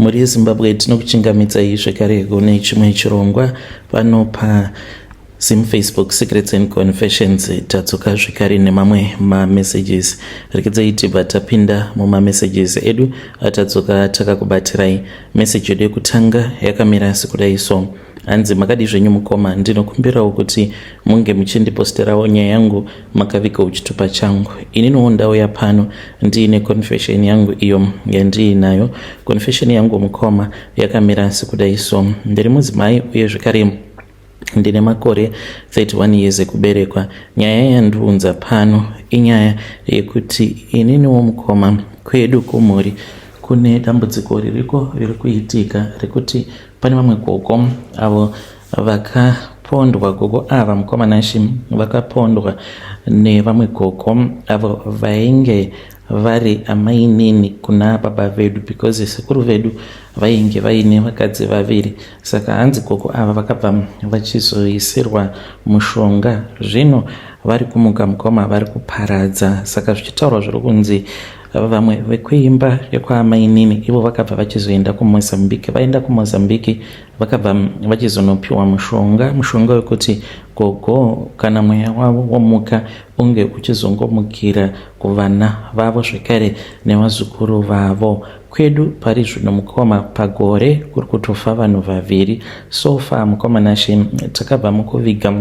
Mhuri yeZimbabwe tinokuchingamidzai zvekare kune chimwe chirongwa pano pa Zim Facebook Secrets and Confessions. Tadzoka zvekare nemamwe mamessages. Rekedzai tibva tapinda mumamessages edu atadzoka takakubatirai. Message yedu yekutanga yakamira sekudai so. Hanzi makadii zvenyu mukoma, ndinokumbirawo kuti munge muchindiposterawo nyaya yangu makavigawo chitupa changu. Ininiwo ndauya pano ndiine confession yangu iyo yandiinayo. Confession yangu mukoma yakamira sekudai so. Ndiri mudzimai uye zvekare ndine makore 31 years ekuberekwa. Nyaya yandiunza pano inyaya yekuti ininiwo mukoma kwedu kumhuri kune dambudziko ririko riri kuitika rekuti Pane vamwe gogo avo vakapondwa, gogo ava mukoma Nashy vakapondwa nevamwe gogo avo vainge vari amainini kuna baba vedu because sekuru vedu vainge vaine vakadzi vaviri saka hanzi gogo ava vakabva vachizoisirwa mushonga zvino vari kumuka mukoma vari kuparadza saka zvichitaurwa zviri kunzi Vamwe vekuimba yekwaamainini ivo vakabva vachizoenda kuMozambique. Vaenda kuMozambique vakabva vachizonopiwa mushonga, mushonga wekuti gogo kana mweya wavo womuka unge uchizongomukira kuvana vavo zvekare nevazukuru vavo. Kwedu pari zvino mukoma pagore kuri kutofa vanhu vaviri. So far mukoma Nashe takabva mukuviga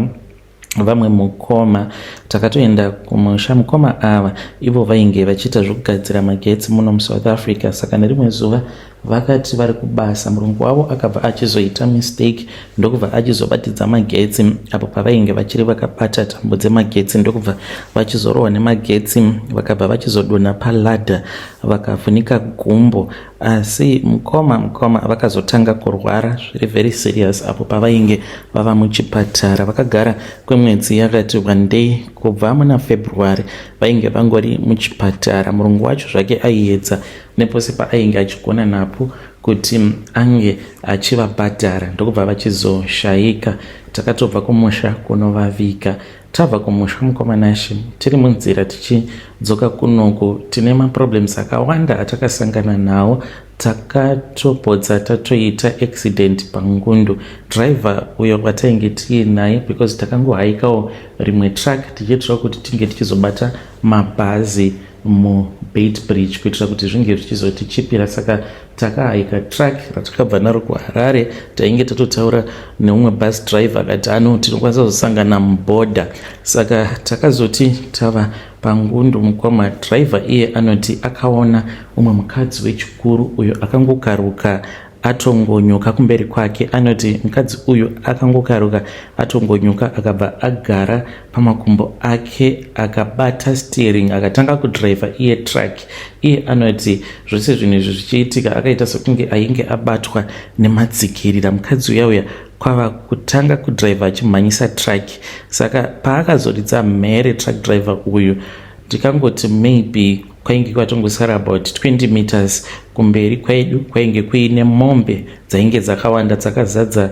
vamwe mukoma takatoenda kumusha mukoma ava ivo vainge vachiita zvekugadzira magetsi muno musouth africa saka nerimwe zuva vakati vari kubasa murungu wavo akabva achizoita mistake ndokubva achizobatidza magetsi apo pavainge vachiri vakabata tambo dzemagetsi ndokubva vachizorohwa nemagetsi vakabva vachizodonha paladder vakavhunika gumbo Asi mukoma mukoma vakazotanga kurwara zviri very serious apo pavainge vava muchipatara. Vakagara kwemwedzi yakati wandei kubva muna February vainge vangori muchipatara. Murungu wacho zvake aiedza nepose paainge achigona napo kuti ange achivabhadhara ndokubva vachizoshaika. Takatobva kumusha kunovaviga. Tabva kumusha mukoma Nashe tiri munzira tichidzoka kunoku tine maproblems akawanda atakasangana nawo takatopotsa tatoita accident pangundu driver uyo watainge tiinaye because takangohaikawo rimwe truck tichiitira kuti tinge tichizobata mabhazi muBeitbridge kuitira kuti zvinge zvichizotichipira saka Takahaika truck ratakabva naro kuHarare tainge tatotaura neumwe bus driver akati ano tinokwanisa kuzosangana muborder saka takazoti tava pangundu mukoma driver iye anoti akaona umwe mukadzi wechikuru uyo akangokaruka atongonyuka kumberi kwake anoti mukadzi uyu akangokaruka atongonyuka akabva agara pamakumbo ake akabata steering akatanga kudriver iye truck iye anoti zvose zvinhu izvi zvichiitika akaita sekunge ainge abatwa nemadzikirira mukadzi uya uya kwava kutanga kudriver achimhanyisa truck saka paakazoridza mhere truck driver uyu ndikangoti maybe kwainge kwatongosara about 20 meters kumberi kwedu kwainge kuine mombe dzainge dzakawanda dzakazadza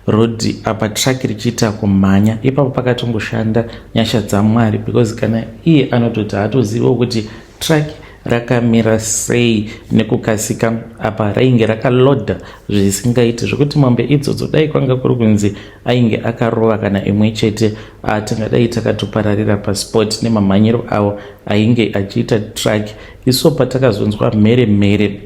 road apa truck richiita kumhanya ipapo pakatongoshanda nyasha dzamwari because kana iye anototi haatoziviwo kuti truck rakamira sei nekukasika apa rainge rakaloda zvisingaiti zvekuti mombe idzodzo dai kwanga kuri kunzi ainge akarova kana imwe chete tingadai takatopararira paspot nemamhanyiro awo ainge achiita truck isu patakazonzwa mhere mhere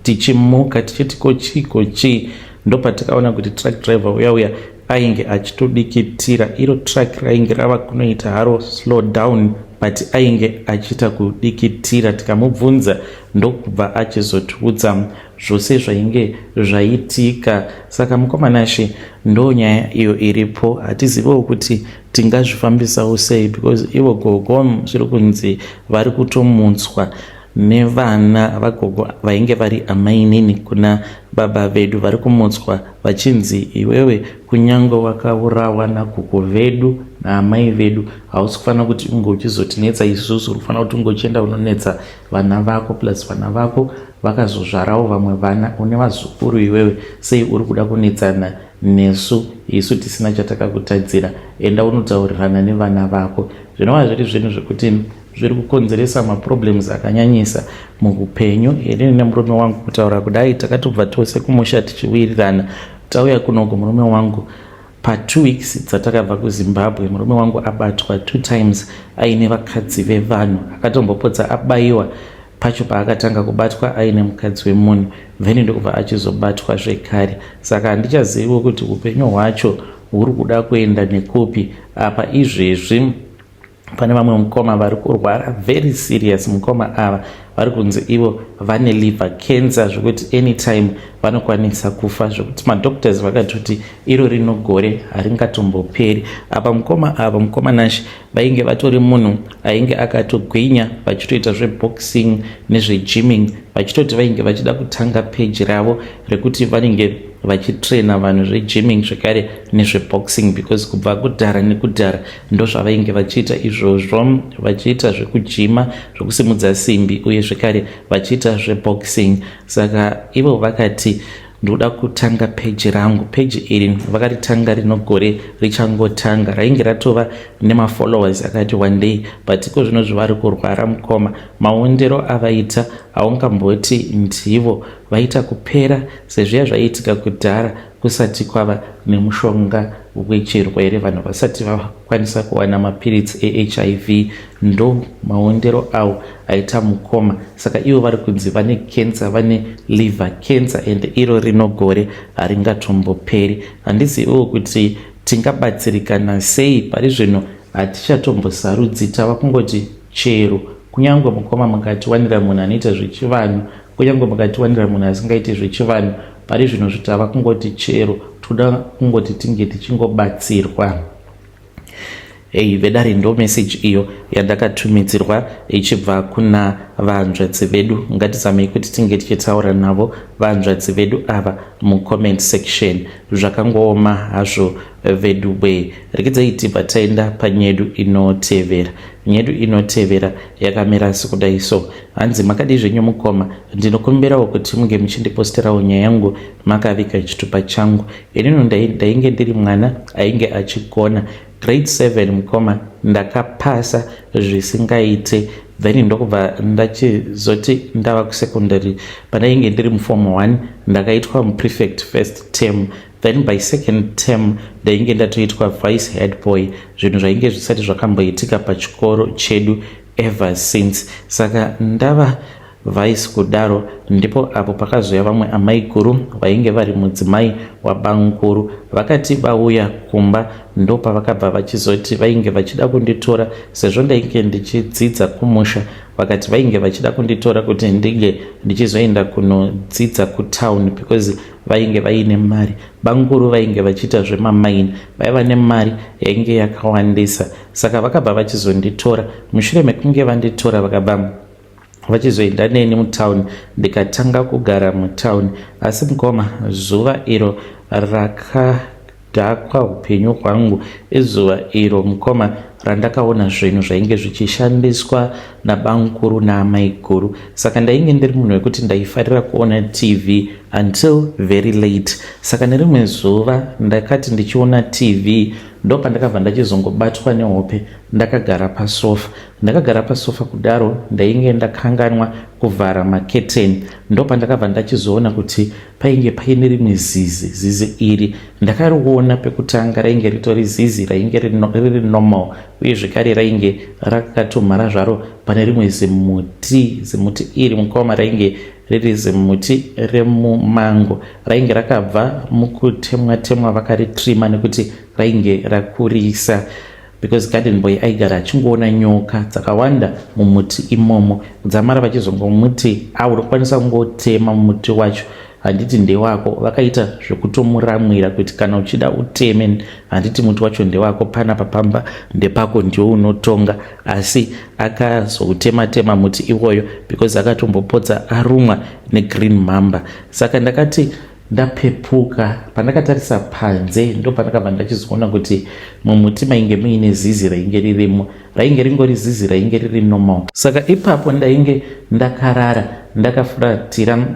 tichimuka tichiti ko chii ko chii ndopatakaona kuti truck driver uya uya ainge achitodikitira iro truck rainge rava kunoita haro slow down but ainge achiita kudikitira tikamubvunza ndokubva achizotiudza zvose zvainge zvaitika saka mukoma Nashe ndo nyaya iyo iripo hatizivewo kuti tingazvifambisawo sei because ivo gogo zviri kunzi vari kutomutswa nevana vagogo vainge vari amainini kuna baba vedu vari kumutswa vachinzi iwewe kunyange wakaurawa nagogo vedu naamai vedu hausi kufanira kuti unge uchizotinetsa isusu uri kufanira kuti unge uchienda unonetsa vana vako plus vana vako vakazozvarawo vamwe vana une vazukuru iwewe sei uri kuda kunetsana nesu isu tisina chatakakutadzira enda unotaurirana nevana vako zvinova zviri zvinhu zvekuti Zviri kukonzeresa maproblems akanyanyisa muupenyu. Inini nemurume wangu, kutaura kudai, takatobva tose kumusha tichiwirirana. Tauya kunoku, murume wangu, pa2 weeks dzatakabva kuZimbabwe, murume wangu abatwa two times aine vakadzi vevanhu. Akatombopotsa abayiwa pacho paakatanga kubatwa aine mukadzi wemunhu, then ndokubva achizobatwa zvekare. Saka handichaziviwo kuti upenyu hwacho huri kuda kuenda nekupi. Apa izvezvi pane vamwe mukoma vari kurwara very serious. Mukoma ava vari kunzi ivo vane liver cancer, zvekuti anytime vanokwanisa kufa, zvekuti madoctors vakatoti iro rino gore haringatomboperi. Apa mukoma ava, mukoma Nashi, vainge vatori munhu ainge akatogwinya, vachitoita zveboxing nezvegymming, vachitoti vainge vachida kutanga peji ravo rekuti vanenge vachitraina vanhu zvegymming zvekare nezveboxing, because kubva kudhara nekudhara ndozvavainge vachiita izvozvo, vachiita zvekujima, zvekusimudza simbi, uye zvekare vachiita zveboxing. Saka ivo vakati, "Ndoda kutanga peji rangu." Peji iri vakaritanga rino gore richangotanga, rainge ratova nemafollowers akati one day, but iko zvino zvavari kurwara, mukoma, maondero avaita haungamboti ndivo vaita kupera sezviya zvaiitika kudhara kusati kwava nemushonga wechirwere, vanhu vasati vakwanisa kuwana mapiritsi eHIV. Ndo maondero avo aita mukoma. Saka ivo vari kunzi vane cancer, vane liver cancer, and iro rino gore haringatomboperi. Handiziviwo kuti tingabatsirikana sei. Pari zvino hatichatombosarudzi, tava kungoti chero. Kunyange mukoma mukatiwanira munhu anoita zvechivanhu, kunyange mukatiwanira munhu asingaiti zvechivanhu, pari zvino zvitava kungoti chero. Toda kungoti tinge tichingobatsirwa. Ei vedare, ndo meseji iyo yandakatumidzirwa ichibva kuna vanzvadzi vedu. Ngatizamei kuti tinge tichitaura navo vanzvadzi vedu ava mucomment section. Zvakangooma hazvo vedu wee. Rekedzai tibva taenda panyedu inotevera. Nyedu inotevera yakamira sekudai so. Hanzi, "Makadii zvenyu mukoma? Ndinokumbirawo kuti munge muchindiposterawo nyaya yangu makavika chitupa changu. Inini ndainge ndiri mwana ainge achigona. Grade 7, mukoma, ndakapasa zvisingaite. Then ndokubva ndachizoti ndava kusecondary, pandainge ndiri muform 1, ndakaitwa muprefect first term. Then by second term ndainge ndatoitwa vice head boy, zvinhu zvainge zvisati zvakamboitika pachikoro chedu ever since. Saka ndava vice kudaro, ndipo apo pakazouya vamwe amai guru vainge vari mudzimai wabanguru. Vakati vauya kumba, ndo pavakabva vachizoti vainge vachida kunditora sezvo ndainge ndichidzidza kumusha. Vakati vainge vachida kunditora kuti ndinge ndichizoenda kunodzidza kutown, because vainge vaine mari. Banguru vainge vachiita zvemamaini, vaiva nemari yainge yakawandisa. Saka vakabva vachizonditora. Mushure mekunge vanditora, vakabva vachizoenda neni mutauni, ndikatanga kugara mutauni. Asi mukoma, zuva iro rakadhakwa upenyu hwangu izuva iro, mukoma, randakaona zvinhu zvainge zvichishandiswa nabankuru naamaiguru. Saka ndainge ndiri munhu wekuti ndaifarira kuona TV until very late. Saka nerimwe zuva ndakati ndichiona TV, ndo pandakabva ndachizongobatwa nehope ndakagara pasofa. Ndakagara pasofa kudaro, ndainge ndakanganwa kuvhara maketeni. Ndo pandakabva ndachizoona kuti painge paine rimwe zizi. Zizi iri ndakariona pekutanga, rainge ritori zizi rainge riri normal, uye zvekare rainge rakatomhara zvaro pane rimwe zimuti. Zimuti iri, mukoma, rainge riri zimuti remumango, rainge rakabva mukutemwa temwa, vakaritrima nekuti rainge rakurisa, because garden boy aigara achingoona nyoka dzakawanda mumuti imomo. Dzamara vachizongomuti, "A, unokwanisa kungotema muti wacho, handiti ndewako?" Vakaita zvekutomuramwira kuti, "Kana uchida uteme, handiti muti wacho ndewako? Panapa pamba ndepako, ndiwo unotonga." Asi akazoutema tema muti iwoyo, because akatombopotsa arumwa negreen mamba. Saka ndakati Ndapepuka, pandakatarisa panze ndopandakabva ndachizoona kuti mumuti mainge muine zizi rainge ririmo. Rainge ringori zizi rainge riri normal. Saka ipapo ndainge ndakarara ndakafuratira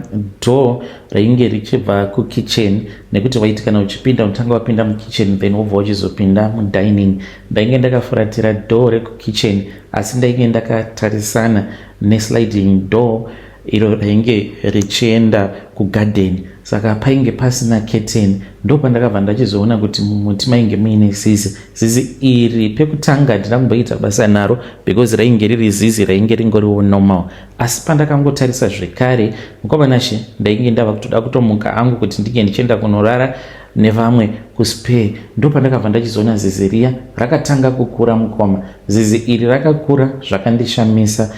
door rainge richibva kukitchen nekuti waiti kana uchipinda unotanga wapinda mukitchen then wobva uchizopinda mudining. Ndainge ndakafuratira door rekukitchen asi ndainge ndakatarisana nesliding door iro rainge richienda kugadheni saka painge pasina keteni. Ndopandakabva ndachizoona kuti mumuti mainge muine zizi. Zizi iri pekutanga handina kumboita basa naro because rainge riri zizi rainge ringoriwo normal. Asi pandakangotarisa zvekare, mukoma Nashe, ndainge ndava kutoda kutomuka angu kuti ndinge ndichienda kunorara nevamwe kuspare. Ndopandakabva ndachizoona zizi riya rakatanga kukura. Mukoma, zizi iri rakakura zvakandishamisa.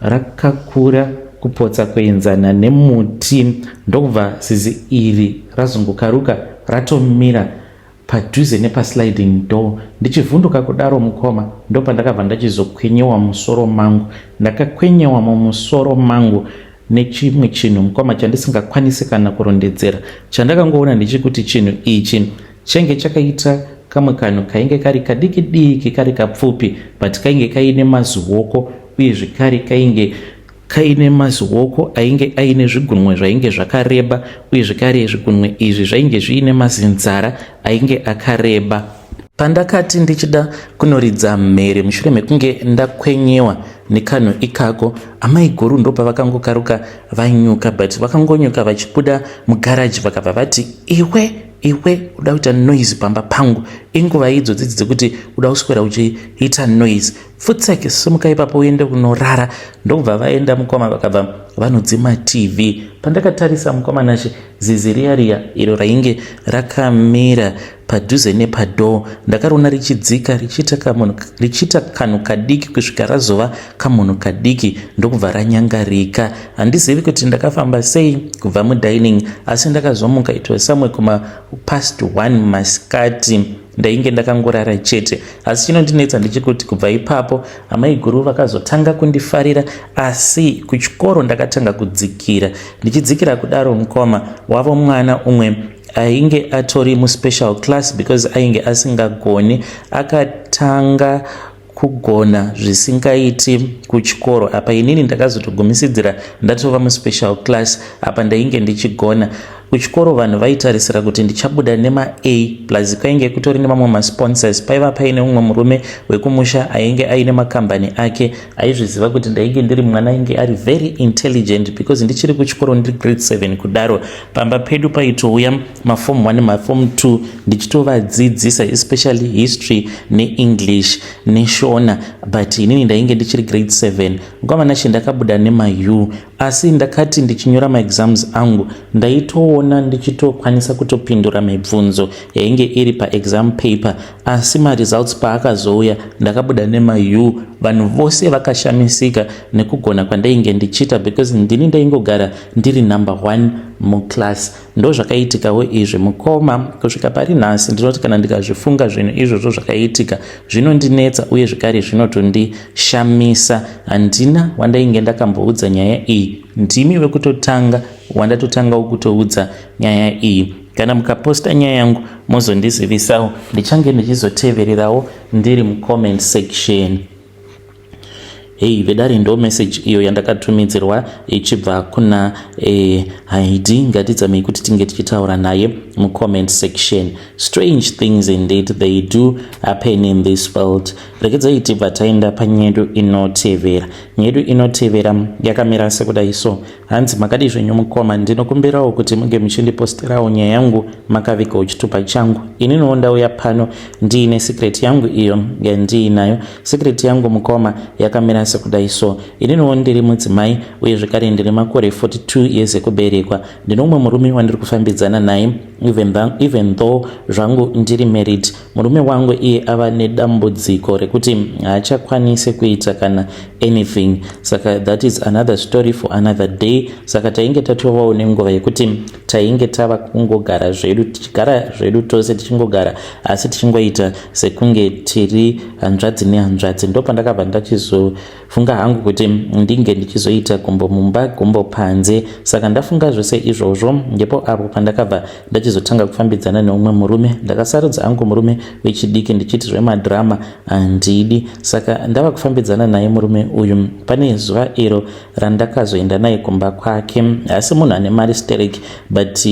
Rakakura kupotsa kuenzana nemuti, ndokubva zizi iri razungukaruka ratomira padhuze nepasliding door. Ndichivhunduka kudaro, mukoma, ndopandakabva ndachizokwenyewa musoro mangu. Ndakakwenyewa mumusoro mangu nechimwe chinhu, mukoma, chandisingakwanisi kana kurondedzera. Chandakangoona ndechekuti chinhu ichi chenge chakaita kamwe kanhu kainge kari kadiki diki, kari kapfupi, but kainge kaine mazioko, uye zvekare kainge kaine mazioko ainge aine zvigunwe zvainge zvakareba, uye zvekare zvigunwe izvi zvainge zviine mazinzara ainge akareba. Pandakati ndichida kunoridza mhere mushure mekunge ndakwenyewa nekanhu ikako, amai guru ndopavakangokaruka vanyuka, but vakangonyuka vachibuda mugaraji vakabva vati, "Iwe, iwe, uda kuita noise pamba pangu? Inguva idzodzi dzekuti uda kuswera uchiita noise? Futseke, simuka ipapo uende kunorara." Ndokubva vaenda, mukoma, vakabva vanodzima TV. Pandakatarisa, mukoma Nashe, zizi riya riya iro rainge rakamira padhuze nepadoor ndakariona richidzika richiita kanhu kadiki kusvika razova kamunhu kadiki, ndokubva ranyangarika. Handizivi kuti ndakafamba sei kubva mudining, asi ndakazomuka it was somewhere kuma past 1 masikati. Ndainge ndakangorara chete. Asi chinondinetsa ndechekuti kubva ipapo amai guru vakazotanga kundifarira, asi kuchikoro ndakatanga kudzikira. Ndichidzikira kudaro, mukoma wavo mwana umwe ainge atori muspecial class because ainge asingagoni akatanga kugona zvisingaiti kuchikoro. Apa inini ndakazotogumisidzira ndatova muspecial class. Apa ndainge ndichigona kuchikoro, vanhu vaitarisira kuti ndichabuda nema-A plus. Kwainge kutori nemamwe masponsors. Paiva paine mumwe murume wekumusha ainge aine makambani ake, aizviziva kuti ndainge ndiri mwana ainge ari very intelligent because ndichiri kuchikoro, ndiri grade 7 kudaro, pamba pedu paitouya maform 1, maform 2, ndichitovadzidzisa, especially history neEnglish neShona, but inini ndainge ndichiri grade 7. Mukoma Nashe, ndakabuda nema-U, asi ndakati ndichinyora maexams angu ndaitoona ndichitokwanisa kutopindura mibvunzo yainge iri paexam paper. Asi maresults paakazouya, ndakabuda nema-U. Vanhu vose vakashamisika nekugona kwandainge ndichiita because ndini ndaingogara ndiri number one muclass. Ndo zvakaitikawo izvi, mukoma. Kusvika pari nhasi ndinoti kana ndikazvifunga zvinhu izvozvo zvakaitika, zvinondinetsa uye zvekare zvinotondishamisa. Handina wandainge ndakamboudza nyaya iyi. Ndimi wekutotanga wandatotangawo kutoudza nyaya iyi. Kana mukaposta nyaya yangu mozondizivisawo, ndichange ndichizotevererawo ndiri mucomment section. Hei vedare, ndo message iyo yandakatumidzirwa ichibva kuna Haidi. Ngatidzamei kuti tinge tichitaura naye mucomment section. Strange things indeed, they do happen in this world. Regedzai tibva taenda panyedu inotevera. Nyedu inotevera yakamira sekudai so. Hanzi, "Makadi zvenyu mukoma? Ndinokumbirawo kuti munge muchindiposterawo nyaya yangu makavigawo chitupa changu. Ininiwo ndauya pano ndiine secret yangu iyo yandiinayo. Secret yangu, mukoma, yakamira sekudai so. Ininiwo ndiri mudzimai uye zvekare ndine makore 42 years ekuberekwa. Ndine umwe murume wandiri kufambidzana naye even though zvangu ndiri married. Murume wangu iye ava nedambudziko rekuti rekuti haachakwanise kuita kana anything. Saka that is another story for another day. Saka tainge tatovawo nenguva yekuti tainge tava kungogara zvedu, tichigara zvedu tose, tichingogara asi tichingoita sekunge tiri hanzvadzi nehanzvadzi. Ndopandakabva ndachizofunga hangu kuti ndinge ndichizoita gumbo mumba, gumbo panze. Saka ndafunga zvose izvozvo, ndipo apo pandakabva ndachizotanga kufambidzana neumwe murume. Ndakasarudza hangu murume wechidiki ndichiti zvemadhirama handidi. Saka ndava kufambidzana naye murume uyu, pane zuva iro randakazoenda naye kumba kwake. Asi munhu ane mari sterek, but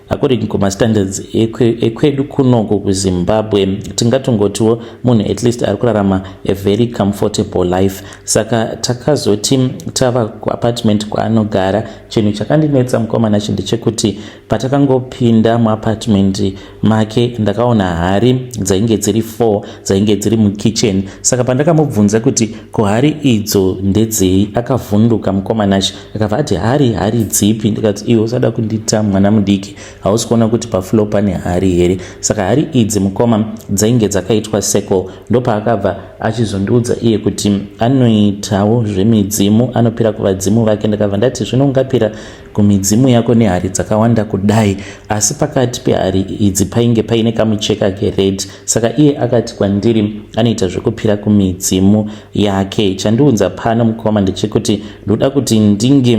according kumastandards ekwedu kunoko kuZimbabwe, tingatongotiwo munhu at least ari kurarama a very comfortable life. Saka takazoti tava kuapartment kwaanogara, chinhu chakandinetsa, mukomana, chinhu chekuti patakangopinda muapartment make, ndakaona hari dzainge dziri 4 dzainge dziri mukitchen. Saka pandakamubvunza kuti ko hari idzo ndedzei, akavhunduka mukomanachi, akabva ati, "Hari? Hari dzipi?" Ndikati, "Iwe, usada kundiita mwana mudiki. Hausi kuona kuti pafloor pane hari here?" Saka hari idzi, mukoma, dzainge dzakaitwa circle. Ndopaakabva achizondiudza iye kuti anoitawo zvemidzimu, anopira kuvadzimu vake. Ndakabva ndati, "Zvino ungapira kumidzimu yako nehari dzakawanda kudai?" Asi pakati pehari idzi painge paine kamucheka kered. Saka iye akati kwandiri anoita zvekupira kumidzimu yake. Chandiunza pano, mukoma, ndechekuti ndoda kuti ndinge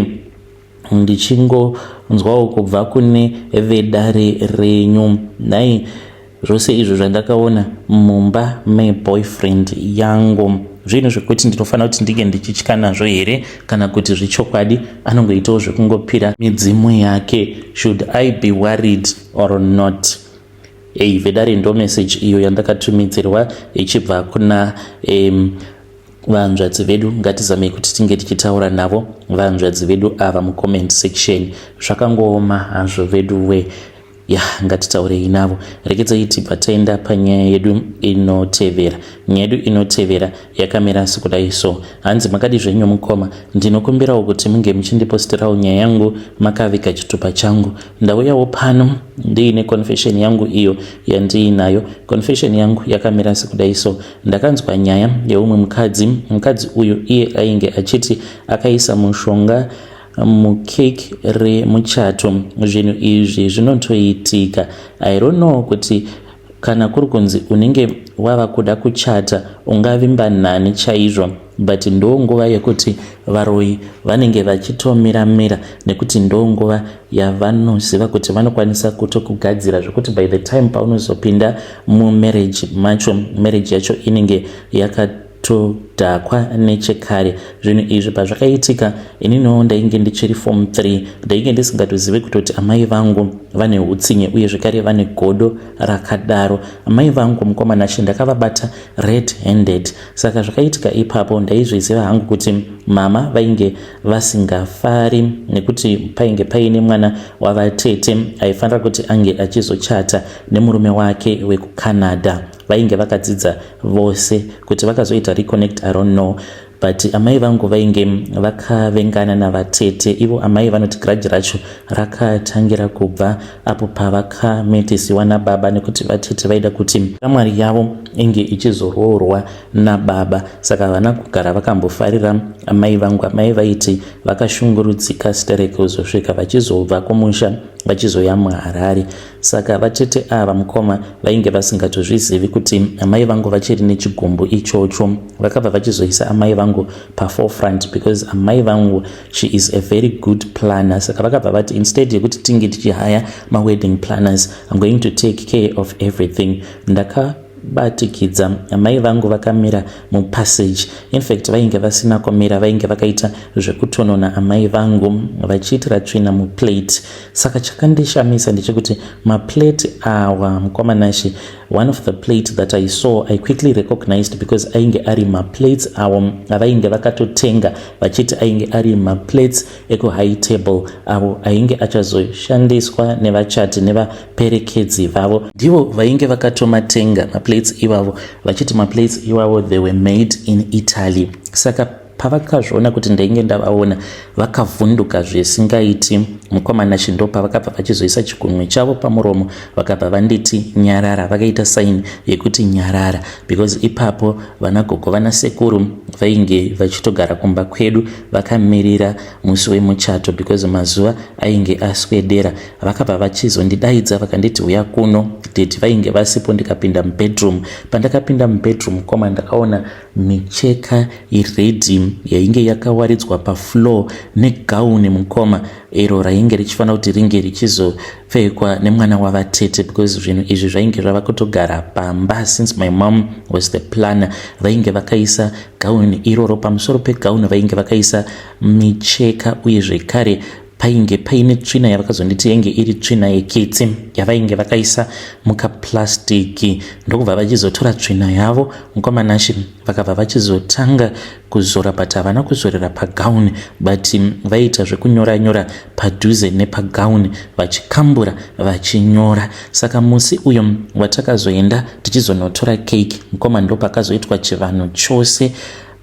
ndichingonzwawo kubva kune vedare renyu. Nhai, zvose izvo zvandakaona mumba meboyfriend yangu, zvinhu zvekuti ndinofanira kuti ndinge ndichitya nazvo here, kana kuti zvechokwadi anongoitawo zvekungopira midzimu yake? Should I be worried or not? Ei, vedare, ndo message iyo yandakatumidzirwa ichibva kuna vanzvadzi vedu. Ngatizamei kuti tinge tichitaura navo vanzvadzi vedu ava mucomment section. Zvakangooma hazvo vedu we. Ya, ngatitaurei navo. Rekedzai tibva taenda panyaya yedu inotevera. Nyaya yedu inotevera yakamira sekudai so. Hanzi, "Makadi zvenyu mukoma? Ndinokumbirawo kuti munge muchindipostirawo nyaya yangu makaviga chitupa changu. Ndauyawo pano ndiine confession yangu iyo yandiinayo. Confession yangu yakamira sekudai so. Ndakanzwa nyaya yeumwe mukadzi. Mukadzi uyu iye ainge achiti akaisa mushonga mukeke remuchato. Zvinhu izvi zvinotoitika. I don't know kuti kana kuri kunzi unenge wava kuda kuchata, ungavimba nani chaizvo, but ndo nguva yekuti varoyi vanenge vachitomiramira, nekuti ndo nguva yavanoziva kuti vanokwanisa kutokugadzira zvekuti by the time paunozopinda mumarriage macho, marriage yacho inenge yakatodhakwa nechekare. Zvinhu izvi pazvakaitika, ininiwo ndainge ndichiri form 3. Ndainge ndisingatozivi kutoti amai vangu vane utsinye uye zvekare vane godo rakadaro. Amai vangu, mukoma Nashe, ndakavabata red handed. Saka zvakaitika ipapo, ndaizviziva hangu kuti mama vainge vasingafari nekuti painge paine mwana wavatete aifanira kuti ange achizochata nemurume wake wekuCanada. Vainge vakadzidza vose. Kuti vakazoita reconnect, I don't know, but amai vangu vainge vakavengana navatete ivo. Amai vanoti grudge racho rakatangira kubva apo pavakametisiwa nababa, nekuti vatete vaida kuti shamwari yavo inge ichizoroorwa nababa. Saka havana kugara vakambofarira amai vangu. Amai vaiti vakashungurudzika sterek kuzosvika vachizobva kumusha vachizoya muHarare. Saka vatete ava, mukoma, vainge vasingatozvizivi kuti amai vangu vachiri nechigumbu ichocho. Vakabva vachizoisa amai vangu paforefront because amai vangu, she is a very good planner. Saka vakabva vati, 'Instead yekuti tinge tichihaya mawedding planners, I'm going to take care of everything.' Ndakabatikidza amai vangu vakamira mupassage. In fact, vainge vasina kumira, vainge vakaita zvekutonona, amai vangu vachiitira tsvina muplate. Saka chakandishamisa ndechekuti maplate awa, mukoma Nashe, one of the plate that I saw, I quickly recognized because ainge ari maplates avo avainge vakatotenga vachiti ainge ari maplates ekuhigh table, avo ainge achazoshandiswa nevachati nevaperekedzi vavo. Ndivo vainge vakatomatenga maplates ivavo, vachiti maplates ivavo, they were made in Italy. Saka pavakazviona kuti ndainge ndavaona, vakavhunduka zvisingaiti. Mukoma Nashe ndopa vakabva vachizoisa chigunwe chavo pamuromo, vakabva vanditi nyarara. Vakaita sign yekuti nyarara, because ipapo vana gogo, vana sekuru vainge vachitogara kumba kwedu vakamirira musi wemuchato, because mazuva ainge aswedera. Vakabva vachizondidaidza, vakanditi, "Uya kuno." Daddy vainge vasipo. Ndikapinda mubedroom. Pandakapinda mubedroom, koma, ndakaona micheka iready yainge yakawaridzwa pafloor negauni, mukoma, iro rainge richifanira kuti ringe richizopfekwa nemwana wavatete, because zvinhu izvi zvainge zvava kutogara pamba since my mom was the planner. Vainge vakaisa gauni iroro. Pamusoro pegauni vainge vakaisa micheka, uye zvekare painge paine tsvina yavakazonditi yainge iri tsvina yekitsi yavainge vakaisa mukaplastiki. Ndokubva vachizotora tsvina yavo, mukoma Nashe, vakabva vachizotanga kuzora, but havana kuzorera pagauni, but vaiita zvekunyora nyora padhuze nepagauni, vachikambura vachinyora. Saka musi uyo watakazoenda tichizonotora cake, mukoma, ndopakazoitwa chivanhu chose.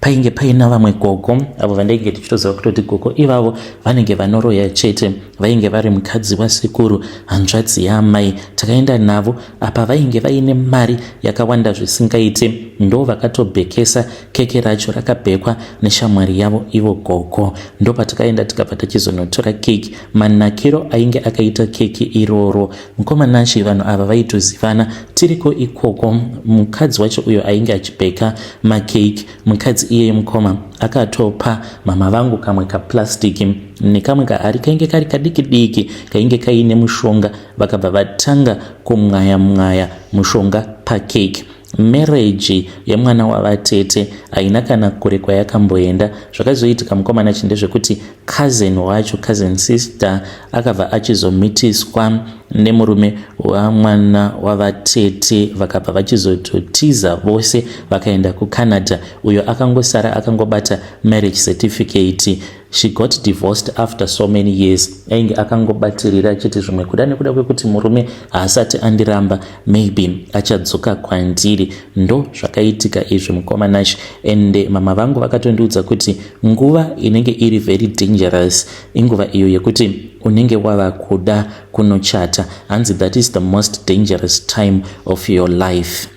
Painge paina vamwe gogo avo vandainge tichitoziva kutoti gogo ivavo vanenge vanoroya chete. Vainge vari mukadzi wasekuru, hanzvadzi yaamai. Takaenda navo. Apa vainge vaine mari yakawanda zvisingaite. Ndo vakatobhekesa keke racho, rakabhekwa neshamwari yavo ivo gogo. Ndo patakaenda, tikabva tachizonotora keki. Manakiro ainge akaita keki iroro, mukoma Nashe, vanhu ava vaitozivana. Tiriko ikoko, mukadzi wacho uyo ainge achibheka makeki, mukadzi iyeye, mukoma, akatopa mama vangu kamwe kaplastiki nekamwe kahari kainge kari kadiki diki kainge kaine mushonga. Vakabva vatanga kumwaya mwaya mushonga pakeki. Marriage yemwana wavatete haina kana kure kwayakamboenda. Zvakazoitika, mukoma Nashe, ndezvekuti cousin wacho, cousin sister, akabva achizomitiswa nemurume wamwana wavatete. Vakabva vachizototiza vose, vakaenda kuCanada. Uyo akangosara akangobata marriage certificate. She got divorced after so many years. Ainge akangobatirira achiti zvimwe kuda nekuda kwekuti murume haasati andiramba, maybe achadzoka kwandiri. Ndo zvakaitika izvi, mukoma Nashe. Ende mama vangu vakatondiudza kuti nguva inenge iri very dangerous inguva iyo yekuti unenge wava kuda kunochata. Hanzi, "That is the most dangerous time of your life."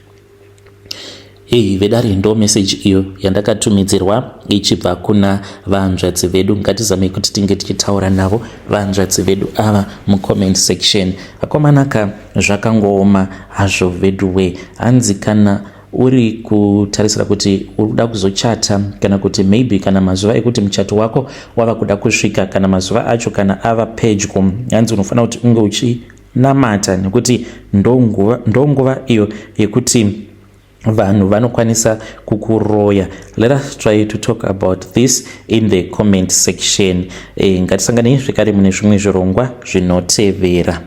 Hei vedare, ndo meseji iyo yandakatumidzirwa ichibva kuna vanzvadzi vedu. Ngatizamei kuti tinge tichitaura navo vanzvadzi vedu ava mucomment section. Akomanaka, zvakangooma hazvo veduwe. Hanzi kana uri kutarisira kuti uri kuda kuzochata, kana kuti maybe kana mazuva ekuti muchato wako wava kuda kusvika, kana mazuva acho kana ava pedyo, hanzi unofanira kuti unge uchinamata, nekuti ndonguva iyo yekuti vanhu vanokwanisa kukuroya. Let us try to talk about this in the comment section. Ngatisanganei zvekare mune zvimwe zvirongwa zvinotevera.